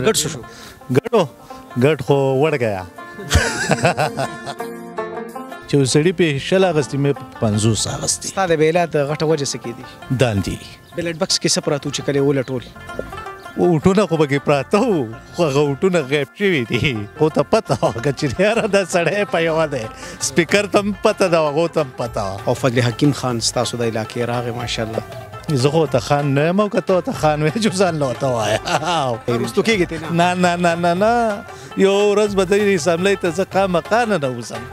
ګډ شو ګډو ګډ خو وړ گیا چې سړی په 20 اغستې مې 50 اغستې. ستا د بیلات غټه وجه څه کېدی؟ داندې بیلټ بکس کې څه پراتو چې کله ولټول؟ اوټونه خو پکې پراته وو، خو هغه اوټونه غیب شوي دي. خو ته پته وه که چې یاره دا سړی په یوه دی، سپیکر ته هم پته ده، هغو ته هم پته وه. او فضل حکیم خان ستاسو د علاقې راغی ماشاءالله. زه خو ته خان نه یم او که ته ورته خان وایې چې ځان له ورته وایه. وروستو کېږي ته؟ نه نه نه نه نه، یو ورځ به دې اسمبلۍ ته زه خامخا ننوځم.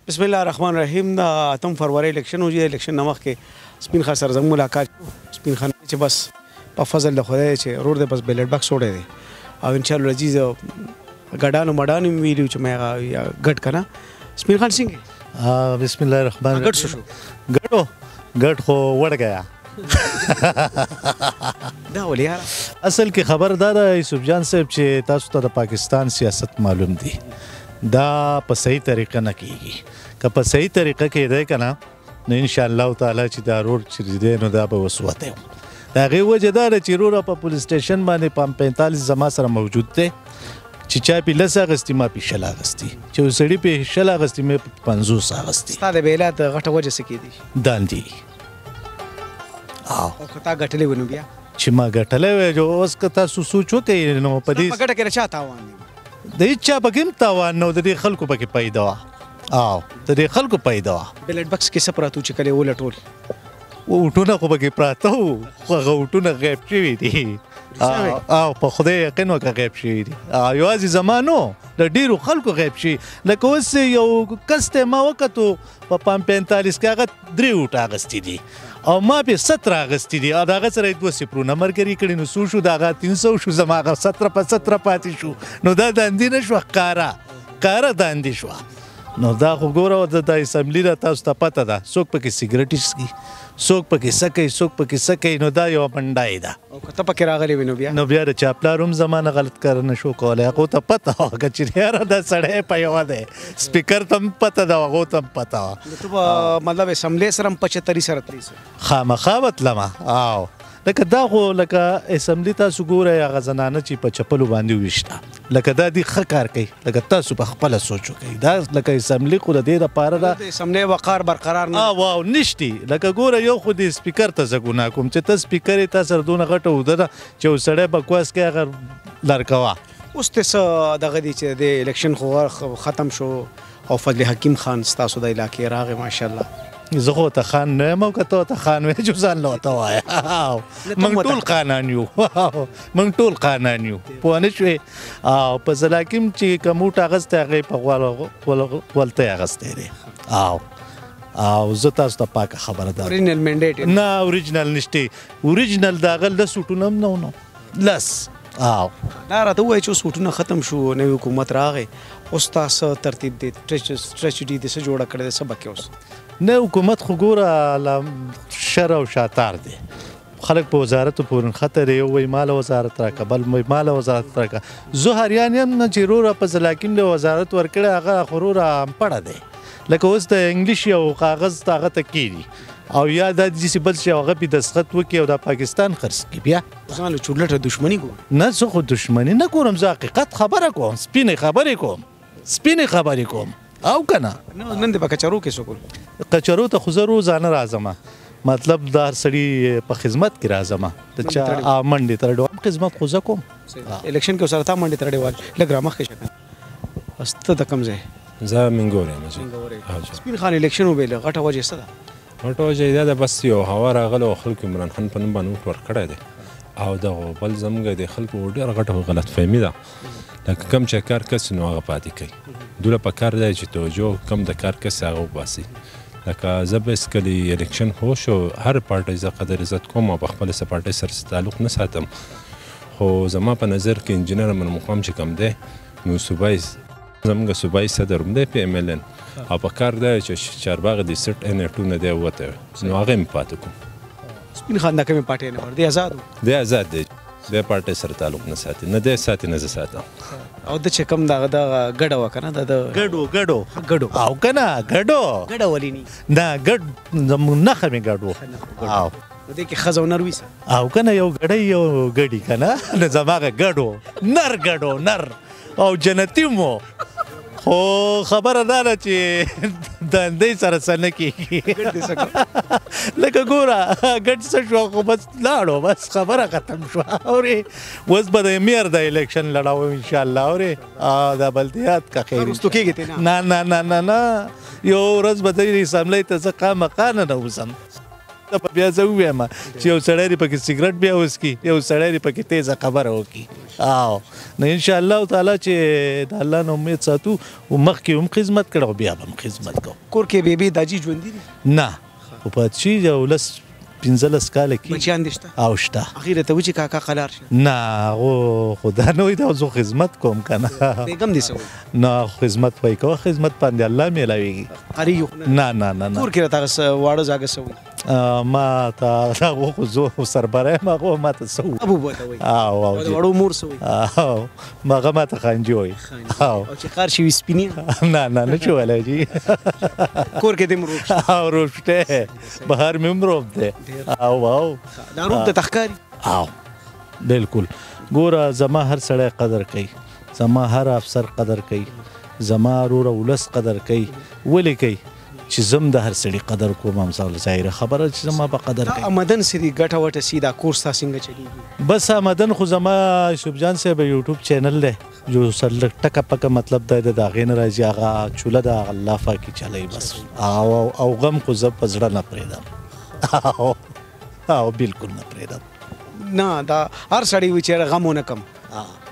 بسم الله الرحمن الرحیم. د 8 فروری الیکشن و، چې الیکشن نه مخکې سپین خان سره زموږ ملاقات. سپین خان چې بس په فضل د خدای چې رور دی بس بیلټ بکس وړی دی او ان شاء الله عزیز ګډانو مډانو مې ویلي چې مې هغه ګډ که نه. سپین خان څنګه؟ بسم الله الرحمن الرحیم. ګډ شو؟ ګډو ګډ خو وړ گیا. دا ولې یاره؟ اصل کې خبر دا ده یوسف جان صاحب چې تاسو ته د پاکستان سیاست معلوم دی، دا په صحیح طریقه نه کیږي. که په صحیح طریقه کېدی که نه نو انشاءالله تعالی چې دا رور چې دی نو دا به وسوتی. د هغې وجه دا ده چې روره په پولیس سټیشن باندې پام 45 زما سره موجود دی، چې چا پې 10 اخیستي ما پې 20 اخیستي، چې یو سړي پې 20 اخیستي مې پې 50 اخیستي. ستا د بیلات غټه وجه څه کېدی؟ داندې. او که تا ګټلی وي نو بیا؟ چې ما ګټلی وی اوس که تاسو سوچ وکړئ نو په دې په ګټه کې د چا تاوان دی؟ د هېڅ چا پکې هم تاوان نه و، د دې خلکو پکې پیدا وه. او د دې خلکو پیدا وه. بیلټ بکس کې څه پراتو چې کله یې ولټول؟ اوټونه خو پکې پراته وو، خو هغه اوټونه غیب شوي دي. او په خدای یقین وکړه غیب شوي دي. یوازې زما نو د ډېرو خلکو غیب شوي. لکه اوس یو کس ته ما وکتو په پام 45 کې هغه 3 اوټه اخیستي دي او ما پې 17 اخیستي دي، او د هغه سره یې 2 سپرونه ملګري کړي، نو څو شو؟ د هغه 300 شو، زما هغه 17 په 17 پاتې شو. نو دا داندې نه شوه، ښکاره ښکاره داندې شوه. نو دا خو ګوره د اسمبلي ده، تاسو ته پته ده، څوک پکې سګرټ څکي، څوک پکې څه کوي، څوک پکې څه کوي، نو دا یوه منډای ده. او که ته پکې راغلی وي نو بیا؟ نو بیا د چا پلار هم زما نه غلط کار نه شو کولی. هغو ته پته وه که چې یاره دا سړی په یوه دی، سپیکر ته هم پته ده، هغو ته هم پته وه. نو ته به مطلب اسمبلۍ سره هم 75 سره تللی سې؟ خامخا به تلمه. او لکه دا خو لکه اسمبلي تاسو ګورئ هغه زنانه چې په چپلو باندې وویشته، لکه دا دې ښه کار کوي، لکه تاسو په خپله سوچ وکړئ، دا لکه اسمبلي خو د دې دپاره ده د اسمبلۍ وقار برقرار نه واو نشتي. لکه ګوره یو خو دې سپیکر ته زه ګناه کوم چې ته سپیکر یې، تا سره دونه غټه عهده ده چې یو سړی بکواس کوي هغه لرکوه. اوس ته څه دغه دی چې د الیکشن خو ختم شو او فضل حکیم خان ستاسو د علاقې راغی ماشاءالله. زه خو ته خان نه یم او که ته ورته خان وایې چې ځان له ورته وایه. موږ ټول خانان یو، موږ ټول خانان یو، پوه نه شوې؟ او په زلاکیم چې کوم اوټ اخیستی هغه یې په غولتۍ اخیستی دی. او او زه تاسو ته پاکه خبره ده، اوریجنل منډیټ نه، اوریجنل نشته. اوریجنل د هغه 10 اوټونه هم نه وو، نو 10. او دا راته ووایه چې اوس اوټونه ختم شو، نوی حکومت راغی، اوس تا څه ترتیب دی، ټریچډي دې څه جوړه کړې ده، څه به کوې اوس؟ نه حکومت خو ګوره لا شر او شاتار دی، خلک په وزارتو پورې نښته دی، یو وایي ماله وزارت راکړه، بل وایي ماله وزارت راکړه. زه هریان یم نه چې روره په زلاکیم له وزارت ورکړی، هغه خو روره امپړه دی. لکه اوس د انګلیش یو کاغذ ته هغه ته کښېني او یا دا داسې بل شي هغه پې دستخط وکړي او دا پاکستان خرڅ کړي. بیا ځان له چورلټه دښمني ګورې؟ نه، زه خو دښمني نه ګورم، زه حقیقت خبره کوم، سپینې خبرې کوم، سپینې خبرې کوم. او که نه؟ نن دې په کچرو کې څه کول؟ کچرو ته خو زه روزانه راځم، مطلب د هر سړي په خدمت کې راځم، د چا منډې ترړې هم خدمت خو زه کوم. الیکشن کې سره تا منډې ترړې وال، لږ رامخکې شه که نه. بس ته د کوم ځای؟ زه منګور یم. سپین خان الیکشن وبېله، غټه وجه څه ده؟ غټه وجه یې دا ده بس یو هوا راغله او خلکو عمران خان په نوم باندې ووټ ورکړی دی، او دغه بل زموږ د خلکو ډېره غټه غلط فهمي ده، لکه کوم چې کار کس نو هغه پاتې کوي، دوله په کار دی چې توجه کم د کار کس هغه وباسي. لکه زه بیسیکلي الیکشن خو شو، هر پارټۍ زه قدر عزت کوم او په خپله څه پارټۍ سره څه تعلق نه ساتم، خو زما په نظر کې انجینر امر مقام چې کوم دی نو صوبایي زمونږ صوبایي صدر هم دی پي ایم ایل این، او په کار دی چې چارباغ د سیټ این ټو نه دی ووتی، نو هغه هم پاتې کوم. سپین خان د کومې پارټۍ نه ور دی؟ آزاد دی، آزاد دی، د پارټۍ سره تعلق نه ساتي، نه دی ساتي نه زه ساتم. او د چې کوم دغه دغه ګډه وه که نه، د ګډو ګډو ګډو او که نه ګډو ګډه ولې نی؟ نه ګډ زموږ نښه مې ګډ و. او نو دې کې ښځه او نر وي او که نه یو ګډی یو ګډي که نه، نو زما هغه ګډ و، نر ګډ و، نر او جنتي مو. خو خبره دا ده چې دندې سره څه نه کېږي، لکه ګوره ګډ څه شو خو بس لاړو، بس خبره ختم شوه. اورې اوس به د میر د الیکشن لړاوم انشاءالله. اورې دا بلدیات که خیر وروستو کېږي ته؟ نه نه نه نه نه، یو ورځ به دې اسمبلۍ ته زه خامخا ننوځم، ته به بیا زه ووایم چې یو سړی دې پکې سګرټ بیا وڅکي، یو سړی دې پکې تېزه خبره وکړي. او نو انشاءالله تعالی چې د الله نه امید ساتو، مخکې هم خدمت کړی او بیا به هم خدمت کوو. کور کې بیبي داجي ژوندي دي؟ نه، خو پاتې شوي یو 10-15 کاله کېږي. بچیان دې شته؟ او شته. هغې راته وایي چې کاکا قلار شه. نه، هغو خو دا نه وایي، دا زه خدمت کوم که نه. بیګم دې څه وایي؟ نه، خدمت وایي کوه، خدمت باندې الله میلاویږي. قارېږي خو نه؟ نه نه نه نه. کور کې راته هغه واړه زاږه څه وایي؟ ما ته هغو خو زه سربره یم، هغو ما ته څه وایي؟ ابو به ته وایي. او او د وړو مور څه وایي؟ او هغه ما ته خانجي وایي. او چې قار شي وي سپینې؟ نه نه، نه شو ویلی جي. کور کې دې هم روب شته؟ او روب شته، بهر مې هم روب دی. او او دا روب ته ښکاري؟ او بالکل. ګوره زما هر سړی قدر کوي، زما هر افسر قدر کوي، زما وروره ولس قدر کوي. ولې کوي؟ چې زه هم د هر سړي قدر کوم، هم ظاهره خبره چې زما په قدر کوي. آمدن څه دي، ګټه وټه څه دا کور ستا څنګه چلېږي؟ بس آمدن خو زما یوسف جان صاحب یوټیوب چینل دی، جو سر لږ ټکه پکه مطلب دی د هغې نه راځي، هغه چوله ده، هغه الله پاکي چلوي بس. او غم خو زه په زړه نه پرېږدم، او بالکل نه پرېږدم. نه دا هر سړی وایي چې یاره غم ونه کړم،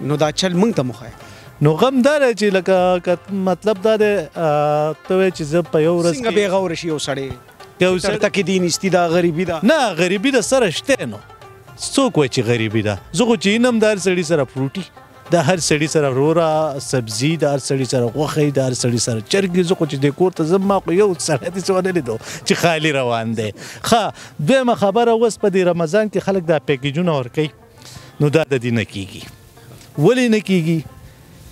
نو دا چل موږ ته مو ښایه. نو غم دا دی چې لکه مطلب دا دی، ته وایې چې زه په یو ورځ څنګه بې غوره شي یو سړی، یو سړی ته کې دې نیستي ده، غریبي ده. نه غریبي ده سره شته، نو څوک وایي چې غریبي ده؟ زه خو چې اینم د هر سړي سره فروټي، د هر سړي سره وروره سبزي، د هر سړي سره غوښې، د هر سړي سره چرګې. زه خو چې دې کور ته ځم، ما خو یو سړی داسې ونه لیدو چې خالي روان دی. ښه دویمه خبره، اوس په دې رمضان کې خلک دا پیکیجونه ورکوي، نو دا د دې نه کېږي. ولې نه کېږي؟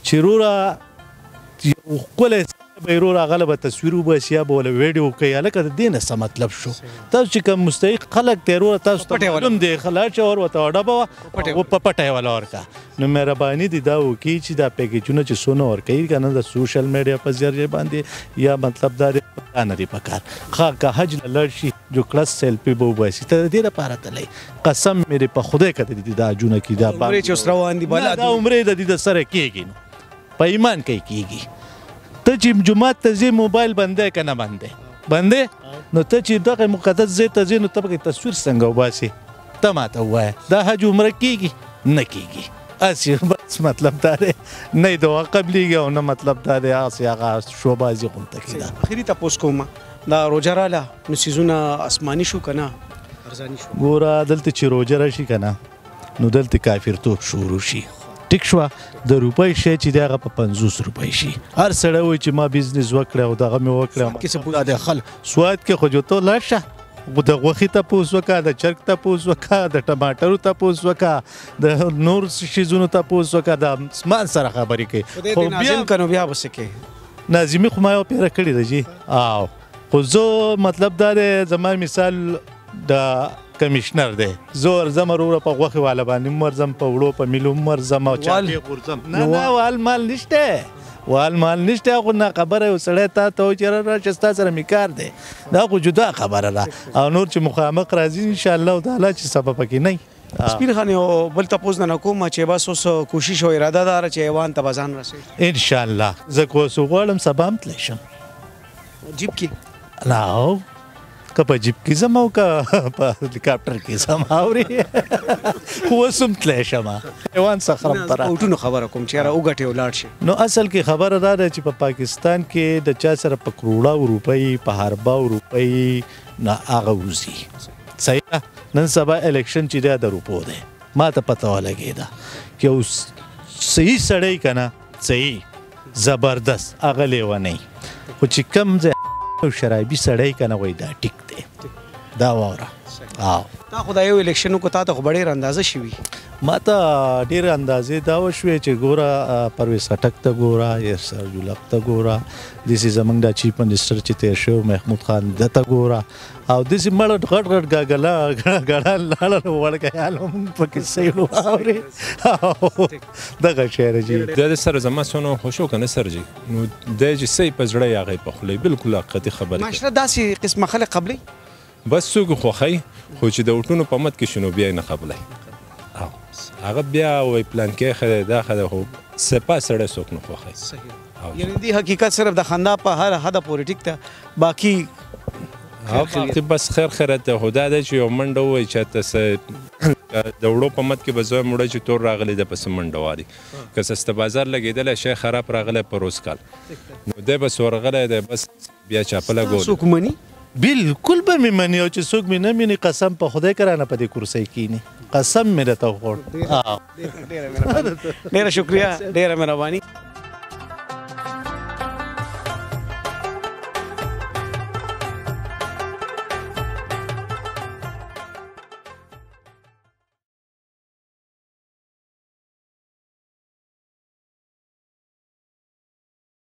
چې وروره یو ښکلی سړی به یې وروره هغه له به تصویر وباسي، یا به ورله ویډیو کوي، هلکه د دې نه څه مطلب شو؟ تاسو چې کوم مستحق خلک دی وروره، تاسو ته معلوم دی، لاړ شه ور ورته وډبه وه په پټه یې وله ورکړه. نو مهرباني دې دا وکړي چې دا پیکیجونه چې څونه ورکوي که نه د سوشل میډیا په ذریعه باندې، یا مطلب دا دی دا نه دی پکار. ښه که حج له لاړ شي جو کلس سیلفي به وباسي، ته د دې لپاره تللی، قسم مې دی په خدای که د دې دا حجونه کړي، دا عمرې چې اوس روان دي، بلا دا عمرې د دې د سره کېږي، نو په ایمان کې کېږي. ته چې جومات ته ځې موبایل بندی که نه بندی؟ بندی؟ نو ته چې دغه مقدس ځای ته ځې، نو ته پکې تصویر څنګه وباسې؟ ته ماته ووایه دا حج عمره کېږي؟ نه کېږي. هسې بس مطلب دا دی، نه یې دعا قبلېږي او نه مطلب دا دی هسې هغه شوبازي غونته کې ده. اخري تپوس کوم، دا روژه راله نو څیزونه آسماني شو که نه ارزاني شو؟ ګوره دلته چې روژه راشي که نه، نو دلته کافرتوب شروع شي. ټیک شوه، د روپۍ شی چې دی هغه په 50 روپۍ شي. هر سړی وایي چې ما بزنس وکړی او دغه مې وکړی. د خلک سوات کې خو جو ته لاړ شه، د غوښې تپوس وکړه، د چرګ تپوس وکړه، د ټماټرو تپوس وکړه، د نور شیزونو تپوس وکړه، د اسمان سره خبرې کوي. خو بیا که نو بیا به څه کوې؟ ناظمي خو ما یوه پیره کړې ده جي. او خو زه مطلب دا دی، زما مثال د کمشنر دی، زه ورځم وروره په غوښې والا باندې هم ورځم، په وړو په میلو هم ورځم، او چاپې غورځم. نه نه، وال مال نشته، وال مال نشته. خو نه خبره یو سړی تا ته وایي چې راشه ستا سره مې کار دی، دا خو جدا خبره ده. او نور چې مخامخ راځي انشاءالله تعالی چې څه به پکې نه وي. سپین خان یو بل تپوس نه کوم چې بس اوس کوشش او اراده داره چې ایوان ته به ځان رسوي؟ انشاءالله، زه که اوس وغواړم سبا هم تللی شم. جیب کې؟ نه، که په جیب کې ځم او که په هلیکاپټر کې ځم، اورې خو اوس هم تللی شم. حیوان څه خرم ته را وټونو خبره کوم چې یاره وګټې او لاړ شې. نو اصل کې خبره دا ده چې په پاکستان کې د چا سره په کروړاو روپۍ، په ارباو روپۍ نه هغه وځي. صحیح ده، نن سبا الیکشن چې دی د روپو دی. ما ته پته ولګېده چې یو صحیح سړی که نه، صحیح زبردست هغه لیونی، خو چې کوم ځای شرابي سړی که نه وایي دا ټیک دی، دا واوره. تا خو دا یو الیکشن وکړو، تا ته خو به ډېره اندازه شوي. ما ته ډېره اندازې دا وشوې چې ګوره پرویز خټک ته ګوره، سراج الحق ته ګوره، داسې زمونږ دا چیف منسټر چې تېر شوی محمود خان ده ته ګوره، او داسې مړه غټ غټ ګاګله ګړان لاړل وړکیان هم پکې صحیح واورې. دغه شی دی. د سره زما څونه خوشو که نه سر جي، نو دی چې څه یې په زړه یې هغه یې په خوله بالکل حقیقتي خبرې کوي. معاشره داسې قسمه خلک قبلوي؟ بس څوک خوښوي، خو چې د وټونو په مت کې شي نو بیا یې نه قبلوي. هغه بیا وایي پلانکی ښه دی دا ښه دی، خو سپاه سړی څوک نه خوښوي. یعنې دې حقیقت صرف د خندا په هر حده پورې ټیک ده، باقي بس خیر خیرت دی. خو دا دی چې یو منډه ووایي چاته څه د وړو په مت کې به زوی مړی چې تور راغلی دی پسې منډه والي، که سسته بازار لګېدلی شی خراب راغلی پروس کال، نو دی بس ورغلی دی، بس بیا چاپله ګوري. څوک مني؟ بالکل به مې مني، او چې څوک مې نه مني قسم په خدای که رانه په دې کرسۍ کښېني، قسم مې درته وخوړ. ډېره شکریه، ډېره مهرباني.